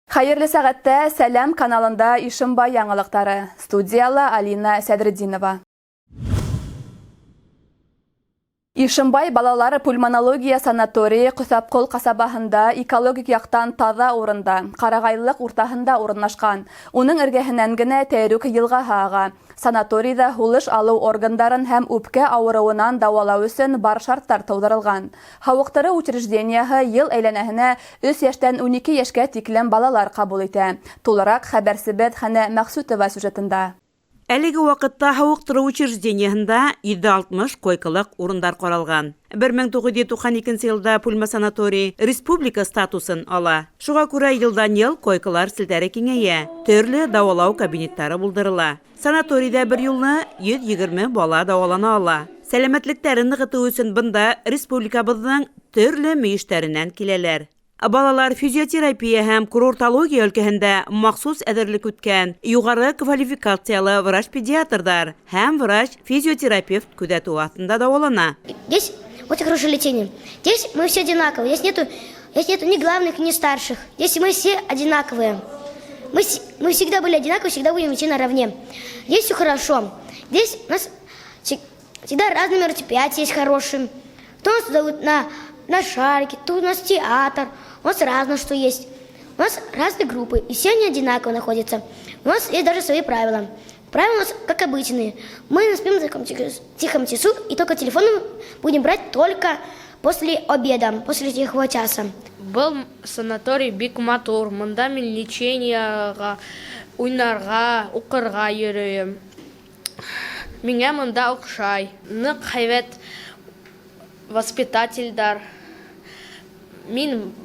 Хәйерле сәғәттә, Сәләм каналында Ишембай яңылыҡтары. Студияла Алина Сәҙретдинова. Ишембай балалар пульмонология санаторийы Ҡоҫапҡол ҡасабаһында экологик яҡтан таҙа урында, ҡарағайлыҡ уртаһында урынлашҡан. Уның эргәһенән генә Тәйрүк йылғаһы аға. Санаторийҙа һулыш алыу органдарын һәм үпкә ауырыуынан дауалау өсөн бар шарттар тыуҙырылған. Һауыҡтырыу учреждениеһы йыл әйләнәһенә өс йәштән 12 йәшкә тиклем балалар ҡабул итә. Тулыраҡ хәбәрсебеҙ Хәнә Мәҡсүтова сюжетында. Әлеге ваҡытта һауыҡтырыу учреждениеһында 160 койкалыҡ урындар ҡаралған. 1992 йылда пульмосанаторий республика статусын ала. Шуға күрә йылдан йыл койкалар селтәре киңәйә, төрлө дауалау кабинеттары булдырыла. Санаторийҙа бер юлы 120 бала дауалана ала. Сәләмәтлектәрен нығытыу өсөн бында республикабыҙҙың төрлө мөйөштәренән киләләр. Балалар физиотерапия һәм курортология өлкәһендә махсус әҙерлек үткән юғары квалификациялы врач-педиатрҙар һәм врач-физиотерапевт күҙәтеү аҫтында дауалана. Здесь очень хорошее лечение. Здесь мы все одинаковые. Здесь нету ни главных, ни старших. Здесь мы все одинаковые. Мы всегда были одинаковые, всегда будем идти наравне. Здесь все хорошо. Здесь у нас всегда разные мероприятия есть хорошие. То нас дают на шарики, то у нас театр. У нас разное что есть. У нас разные группы, и все они одинаково находятся. У нас есть даже свои правила. Правила у нас как обычные. Мы спим в таком тихом часу, и только телефон будем брать только после обеда, после тихого часа. Был санаторий бик матур. Монда мин лечениега, уйнарға, уҡырға йөрөйөм. Миңә монда оҡшай. Ныҡ һәйбәт воспитательдар. Мин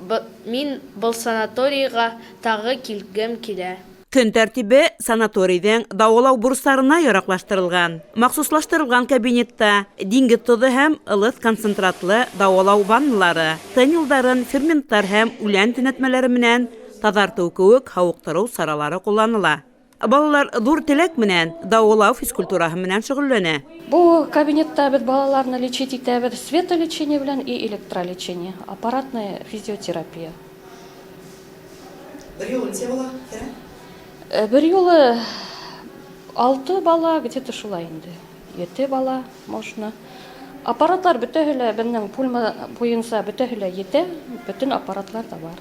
был санаторийға тағы килгем килә. Көн тәртибе санаторийҙың дауалау бурыстарына яраҡлаштырылған. Махсуслаштырылған кабинетта диңгеҙ тоҙо һәм ылыҫ концентратлы дауалау ванналары, тын юлдарын ферменттар һәм үлән төнәтмәләре менән таҙартыу кеүек һауыҡтырыу саралары ҡулланыла. Балалар ҙур теләк менән дауалау физкультураһы менән шөғөлләнә. Бу кабинетта беҙ балаларны лечить итәбеҙ светолечение белән и электролечение, аппаратная физиотерапия. Бер юлы нисә бала керә? Бер юлы алты бала, где-то шулай инде. Ете бала можно. Аппаратлар бөтәһе лә беҙҙең пульма буйынса бөтәһе лә етә, бөтөн аппаратлар да бар.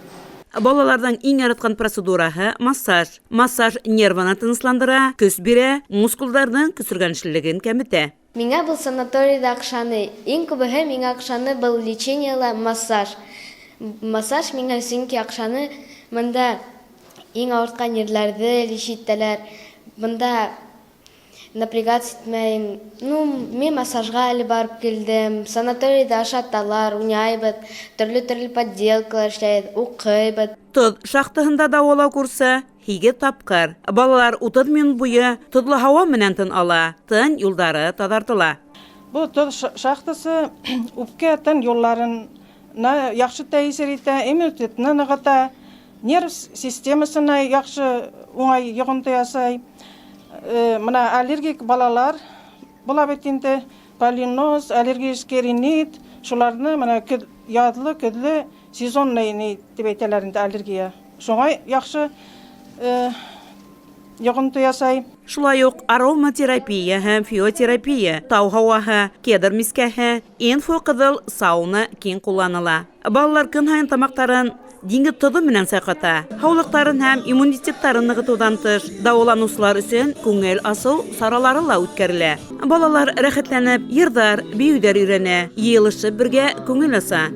Балаларҙың иң яратҡан процедураһы массаж. Массаж нерваны тынысландыра, көс бирә, мускулдарҙың көсөргәнешлелеген кәметә. Миңә был санаторийҙа оҡшаны. Иң күбеһе миңә оҡшаны был лечениела массаж. Массаж миңә сөнки оҡшаны. Мында иң ауыртҡан ерләрҙе лечить итәләр. Бында напрягаться итмәйем. Ну, мин массажға әле барып килдем. Санаторийҙа ашаталар, уйнайбыҙ, төрлө-төрлө поделкалар эшләйбеҙ, уҡыйбыҙ. Тоҙ шахтаһында дауалау курсы 8 тапҡыр. Балалар 30 минут буйы тоҙло һауа менән тын ала, тын юлдары таҙартыла. Был тоҙ шахтасы үпкә тын юлларына яҡшы тәьҫир итә, иммунитетны нығыта, нерв системасына яҡшы уңай йоғонто ясай. Мына аллергик балалар була бит инде, поллиноз, аллергический ринит, шуларны мына яҙлы, көҙлө сезонный ни тип әйтәләр инде аллергия. Шуңа яҡшы йоғонто ясай. Шулай уҡ ароматерапия һәм фиотерапия, тау һауаһы, кедр мискәһе, инфоҡыҙыл сауна киң ҡулланыла. Балалар көн һайын тамаҡтарын диңгеҙ тоҙо менән сайҡата. Һаулыҡтарын һәм иммунитеттарын нығытыуҙан тыш, дауаланыусылар өсөн күңел асыу саралары ла үткәрелә. Балалар рәхәтләнеп йырҙар, бейеүҙәр өйрәнә, йыйылышып бергә күңел аса.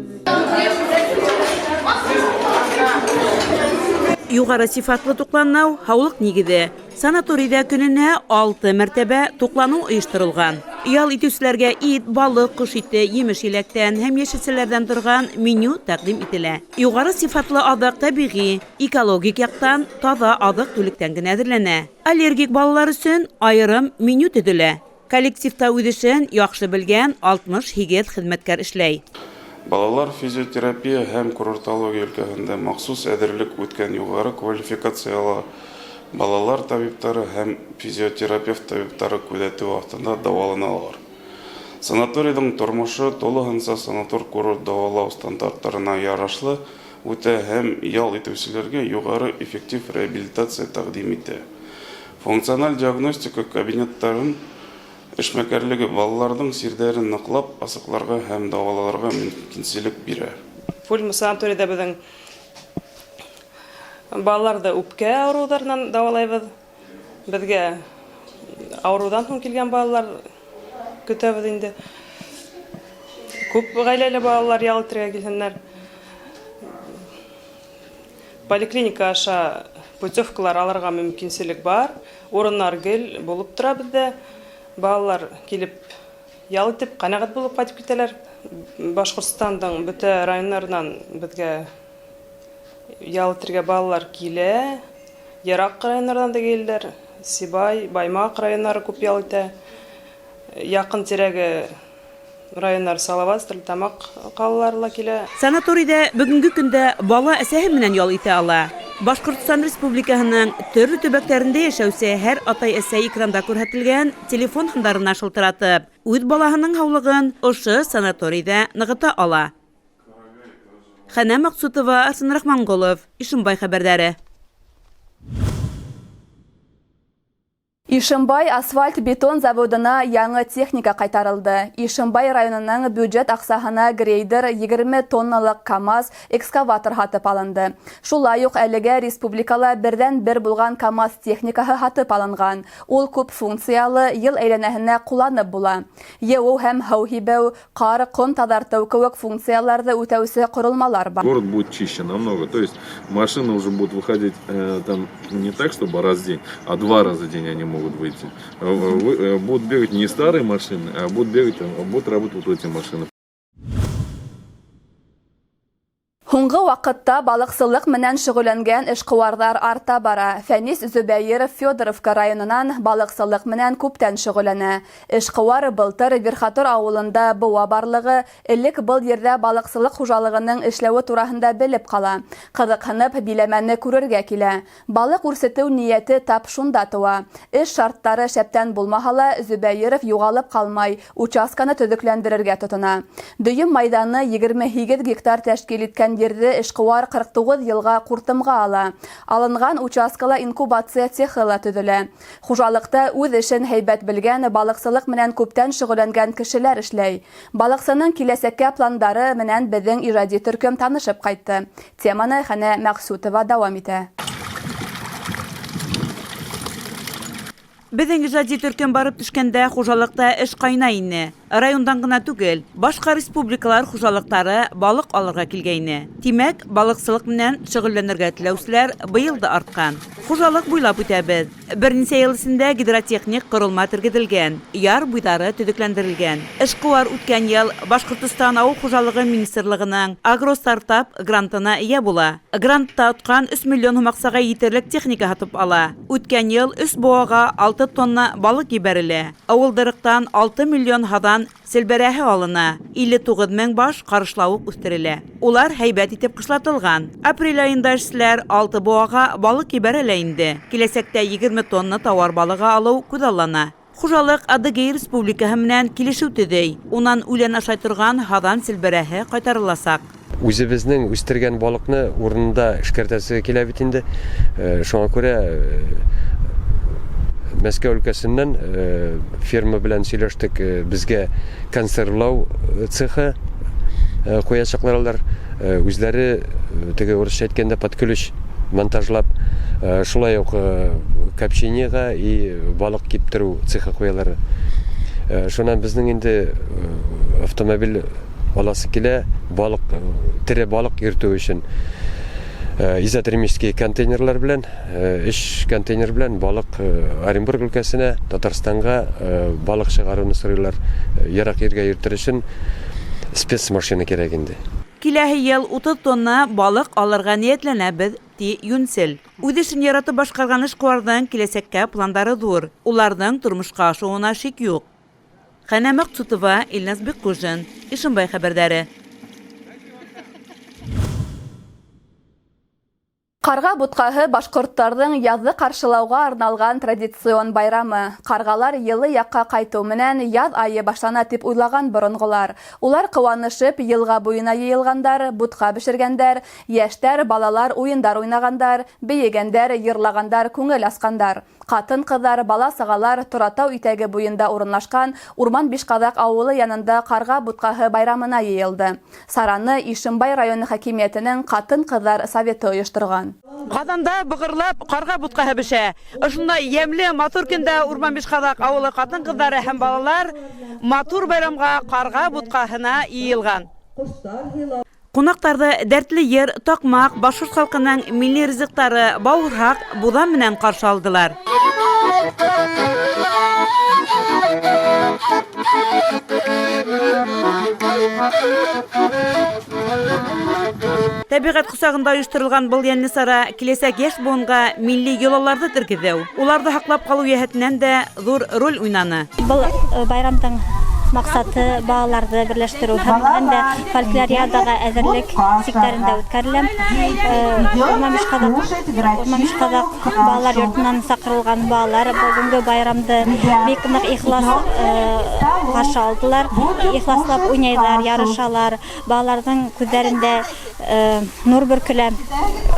Юғары сифатлы туҡланыу һаулыҡ нигеҙе. Санаторийҙа көнөнә 6 мәртәбә туҡланыу ойошторолған. Ял итеүселәргә ит, балыҡ, ҡош ите, емеш-еләктән һәм йәшелсәләрҙән торған меню тәҡдим ителә. Юғары сифатлы аҙыҡ тәбиғи, экологик яҡтан таҙа аҙыҡ-түлектән генә әҙерләнә. Аллергик балалар өсөн айырым меню төҙөлә. Коллективта үҙ эшен яҡшы белгән 68 хеҙмәткәр эшләй. Балалар физиотерапия һәм курортология өлкәһендә махсус әҙерлек үткән юғары квалификациялы балалар табиптары һәм физиотерапевт табиптары күҙәтеү аҫтында дауаланалар. Санаторийҙың тормошо тулыһынса санатор-курорт дауалау стандарттарына ярашлы үтә һәм ял итеүселәргә юғары эффектив реабилитация тәкъдим итә. Функциональ диагностика кабинеттарын эшмәкәрлеге балаларның сирҙәрен ныҡлап асыҡларға һәм дауаларға мөмкинселек бирә. Пульмо санаторийҙа беҙҙең балаларҙы үпкә ауырыуҙарынан дауалайбыҙ. Беҙгә ауырыуҙан һуң килгән балалар көтәбеҙ инде. Күп ғаиләле балалар ял итергә килһеннәр. Поликлиника аша путевкалар алырға мөмкинселек бар. Урыннар гел булып тора беҙҙә. Балалар килеп ял итеп, ҡәнәғәт булып ҡайтып китәләр. Башҡортостандың бөтә райондарынан беҙгә ял итергә балалар килә. Йыраҡ райондарҙан да киләләр. Сибай, Баймаҡ районнары күп ял итә. Яҡын тирәге районнар Салават, Стәрлетамаҡ ҡалалары ла килә. Санаторийҙа бөгөнгө көндә бала әсәһе менән ял итә ала. Башҡортостан Республикаһының төрлө төбәктәрендә йәшәүсе һәр атай-әсәй экранда күрһәтелгән телефон һандарына шылтыратып, үҙ балаһының һаулығын ошо санаторийҙа нығыта ала. Хәнә Маҡсутова, Арсен Рахманғолов, Ишембай хәбәрҙәре. Ишембай асфальт-бетон заводына яңы техника ҡайтарылды. Ишембай районының бюджет аҡсаһына грейдер, 20 тонналыҡ КАМАЗ, экскаватор һатып алынды. Шулай уҡ әлегә республикала берҙән-бер булған КАМАЗ техникаһы һатып алынған. Ул күп функциялы, йыл әйләнәһенә ҡулланып була. Йыуыу һәм һыу һибеү, ҡар, ҡом таҙартыу кеүек функцияларҙы үтәүсе ҡоролмалар бар. Город будет чище намного. То есть машины уже будут выходить там не так, чтобы раз в день, а 2 раза в день они могут выйти. Будут бегать не старые машины, а будут бегать, там, будут работать вот эти машины. Һуңғы ваҡытта балыҡсылыҡ менән шөғөлләнгән эшҡыуарҙар арта бара. Фәнис Зөбәйеров Федоровка районынан балыҡсылыҡ менән күптән шөғөлләнә. Эшҡыуар былтыр Верхотор ауылында быуа барлығы, элек был ерҙә балыҡсылыҡ хужалығының эшләүе тураһында белеп ҡала. Ҡыҙыҡһынып биләмәне күрергә килә. Балыҡ үрсетеү ниәте тап шунда тыуа. Эш шарттары шәптән булмаһа ла, Зөбәйеров юғалып ҡалмай, участканы төҙөкләндерергә тотона. Дөйөм майҙаны 28 гектар тәшкил иткән ерҙе эшҡыуар 49 йылға ҡуртымға ала. Алынған участкала инкубация цехы ла төҙөлә. Хужалыҡта үҙ эшен һәйбәт белгән, балыҡсылыҡ менән күптән шөғөлләнгән кешеләр эшләй. Балыҡсының киләсәккә пландары менән беҙҙең ижади төркөм танышып ҡайтты. Теманы Хәнә Мәҡсүтова дауам итә. Беҙҙең ижади төркөм барып төшкәндә хужалыҡта эш ҡайнай ине. Райондан ғына түгел, башҡа республикалар хужалыҡтары балыҡ алырға килгәйне. Тимәк, балыҡсылыҡ менән шөғөлләнергә теләүселәр быйыл да артҡан. Хужалыҡ буйлап үтәбеҙ. Бер нисә йыл эсендә гидротехник ҡоролма тергеҙелгән, яр буйҙары төҙөкләндерелгән. Эшҡыуар үткән йыл Башҡортостан Ауыл хужалығы министрлығының агростартап грантына эйә була. Грантта отҡан өс миллион һум аҡсаға етерлек техника һатып ала. Үткән йыл өс быуаға 6 тонна балыҡ ебәрелә. Ауылдырыҡтан 6 миллион һаҙан селбәрәһе алына. 59 мең баш ҡарышлауыҡ үҫтерелә. Улар һәйбәт итеп ҡышлатылған. Апрель айында эшселәр 6 быуаға балыҡ ебәрелә инде. Киләсәктә 20 тонна тауар балығы алыу күҙаллана. Хужалыҡ Адыгей Республикаһы менән килешеү төҙөй. Унан үлән ашай торған һаҙан селбәрәһе ҡайтарыласаҡ. Үҙебеҙҙең үҫтергән балыҡны урынында эшкәртәсе килә бит инде. Шуңа күрә Мәскәү өлкәсеннән фирма белән сөйләштек, безгә консервлау цехы куячаклар алар. Үзләре теге урысча әйткәндә под ключ монтажлап, шулай ук копчениега и балык киптерү цехы куялар. Шуннан безнең инде автомобиль аласы килә, тере балык йөртү өчен. Изотермический контейнерлар белән, өч контейнер белән балык Оренбург өлкәсенә, Татарстанга балык чыгаруны сорыйлар. Ерак ергә йөртер өчен спецмашина кирәк инде. Киләһе йыл 30 тонна балык алырга ниятләнәбеҙ, ти Юнсел. Үҙ эшен яратып башҡарған эшҡыуарҙың киләсәккә пландары ҙур. Уларҙың тормошҡа ашыуына шик юҡ. Хәнә Мәҡсутова, Илназ Бикҡужин, Ишембай хәбәрҙәре. Ҡарға бутҡаһы башҡорттарҙың яҙҙы ҡаршылауға арналған традицион байрамы. Ҡарғалар йылы яҡҡа ҡайтыу менән яҙ айы башлана тип уйлаған боронғолар. Улар ҡыуанышып йылға буйына йыйылғандар, бутҡа бешергәндәр, йәштәр, балалар уйындар уйнағандар, бейегәндәр, йырлағандар, күңел асҡандар. Ҡатын-ҡыҙҙар, бала-сағалар Торатау итәге буйында урынлашҡан Урман Бишҡаҙаҡ ауылы янында Ҡарға бутҡаһы байрамына йыйылды. Сараны Ишембай районы хакимиәтенең ҡатын-ҡыҙҙар советы ойошторған. Ҡаҙанда бығырлап ҡарға бутҡаһы бешә. Ошондай йәмле, матур көндә Урман Бишҡаҙаҡ ауылы ҡатын-ҡыҙҙары һәм балалар матур байрамға ҡарға бутҡаһына йыйылған. Ҡунаҡтарҙы дәртле йыр, таҡмаҡ, башҡорт халҡының милли ризыҡтары, бауырһаҡ, буҙа менән ҡаршы алдылар. Тәбиғәт ҡосағында ойошторолған был йәнле сара киләсәк йәш быуынға милли йолаларҙы тергеҙеү, уларҙы һаҡлап ҡалыу йәһәтенән дә ҙур роль уйнаны. Был байрамдың маҡсаты балаларҙы берләштереү һәм һәм дә фольклориадаға әҙерлек сиктәрендә үткәрелә. Урман Бишҡаҙаҡ балалар йортонан саҡырылған балалар бөгөнгө байрамды бик ныҡ ихлас ҡаршы алдылар. Ихласлап уйнайҙар, ярышалар. Балаларҙың күҙҙәрендә нур бөркөлә.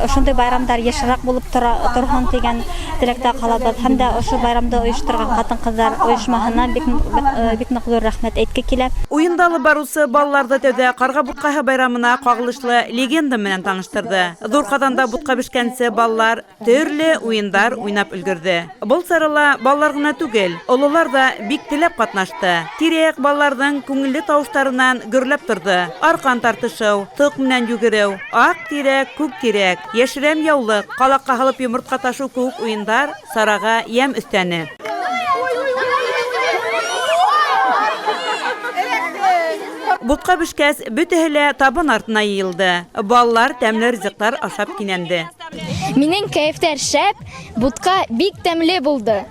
Ошондай байрамдар йышыраҡ булып торһон тигән теләктә ҡалабыҙ. Һәм дә ошо байрамды ойошторған ҡатын-ҡыҙҙар ойошмаһына бик ныҡ ҙур рәхмәт әйтке килә. Уйында алып барыусы балаларҙы тәүҙә Ҡарға бутҡаһы байрамына ҡағылышлы легенда менән таныштырҙы. Ҙур ҡаҙанда бутҡа бешкәнсе балалар төрлө уйындар уйнап өлгөрҙө. Был сарала балалар ғына түгел, ололар ҙа бик теләп ҡатнашты. Тирә-яҡ балаларҙың күңелле тауыштарынан гөрләп торҙо. Арҡан тартышыу, тоҡ менән йүгереү, аҡ тирәк, күк тирәк, йәшерәм яулыҡ, ҡалаҡҡа һалып йомортҡа ташыу кеүек уйындар сараға йәм өҫтәне. Бутҡа бешкәс, бөтәһе лә табын артына йыйылды. Балалар тәмле ризыҡтар ашап кинәнде. Минең кәйефтәр шәп, бутҡа бик тәмле булды.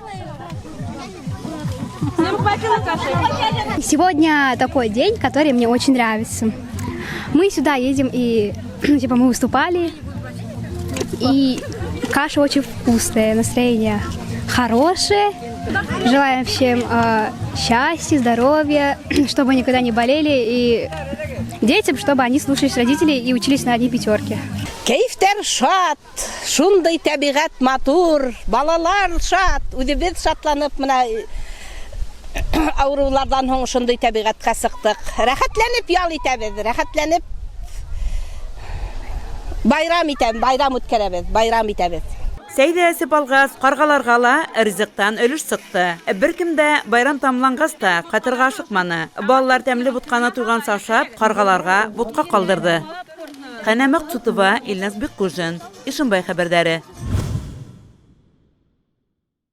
Сегодня такой день, который мне очень нравится. Мы сюда едем и типа мы выступали, и каша очень вкусная, настроение хорошее. Желаем всем счастья, здоровья, чтобы никогда не болели, и детям, чтобы они слушались родителей и учились на одни пятерки. Кәйефтәр шат, шундай тәбиғәт матур, балалар шат, үҙебеҙ шатланып мына ауырыуларҙан һуң шундай тәбиғәткә сыҡтыҡ. Рәхәтләнеп ял итәбеҙ, рәхәтләнеп байрам итәбеҙ, байрам үткәрәбеҙ, байрам итәбеҙ. Сәй ҙә эсеп алғас, ҡарғаларға ла ризыҡтан өлөш сыҡты. Бер кем дә байрам тамамланғас та ҡайтырға ашыҡманы. Балалар тәмле бутҡаны туйғансы ашап, ҡарғаларға бутҡа ҡалдырҙы. Хәнә Маҡсутова, Илназ Бикҡужин, Ишембай хәбәрҙәре.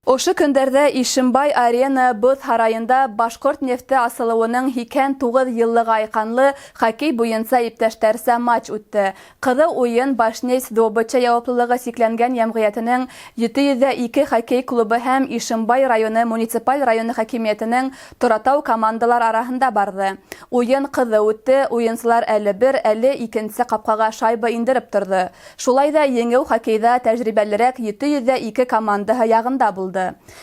Ошо көндәрҙә Ишембай арена боҙ һарайында башҡорт нефте асылыуының 89 йыллығы айҡанлы хоккей буйынса иптәштәрсә матч үтте. Ҡыҙыу уйын Башнефть добыча яуаплылығы сикләнгән йәмғиәтенең 702 хоккей клубы һәм Ишембай районы муниципаль районы хакимиәтенең Торатау командалар араһында барҙы. Уйын ҡыҙыу үтте, уйынсылар әле бер, әле икенсе ҡапҡаға шайба индереп торҙо. Шулай ҙа еңеү хоккейҙа тәжрибәлерәк 702 командаһы яғында булды.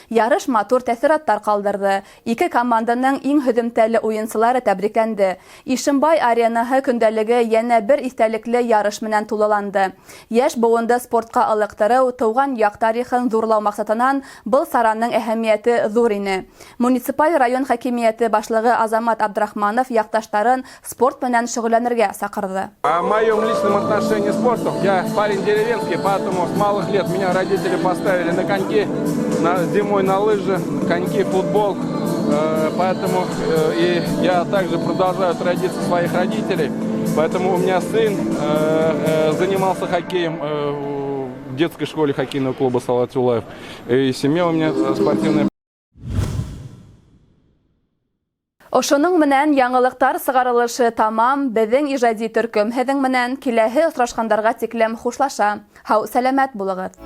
Ярыш матур тәьҫораттар ҡалдырҙы. Ике команданың иң һөҙөмтәле уйынсылары тәбрикләнде. Ишембай аренаһы көндәлеге йәнә бер иҫтәлекле ярыш менән тулыланды. Йәш быуынды спортҡа ылыҡтырыу, тыуған яҡ тарихын ҙурлау маҡсатынан был сараның әһәмиәте ҙур ине. Муниципаль район хакимиәте башлығы Азамат Абдрахманов яҡташтарын спорт менән шөғөлләнергә саҡырҙы. О моем личном отношении к спорту. Я парень деревенский, поэтому с малых лет меня родители поставили на коньки, зимой на лыжи, коньки, футбол. Поэтому и я также продолжаю традиции своих родителей. Поэтому у меня сын занимался хоккеем в детской школе хоккейного клуба Салават Юлаев. И семья у меня спортивная. Ошоноң менән яңылыҡтар сығарылышы тамам. Беҙҙең ижади төркөм һеҙҙең менән киләһе осрашҡандарға тиклем хушлаша. Һау сәләмәт булығыҙ.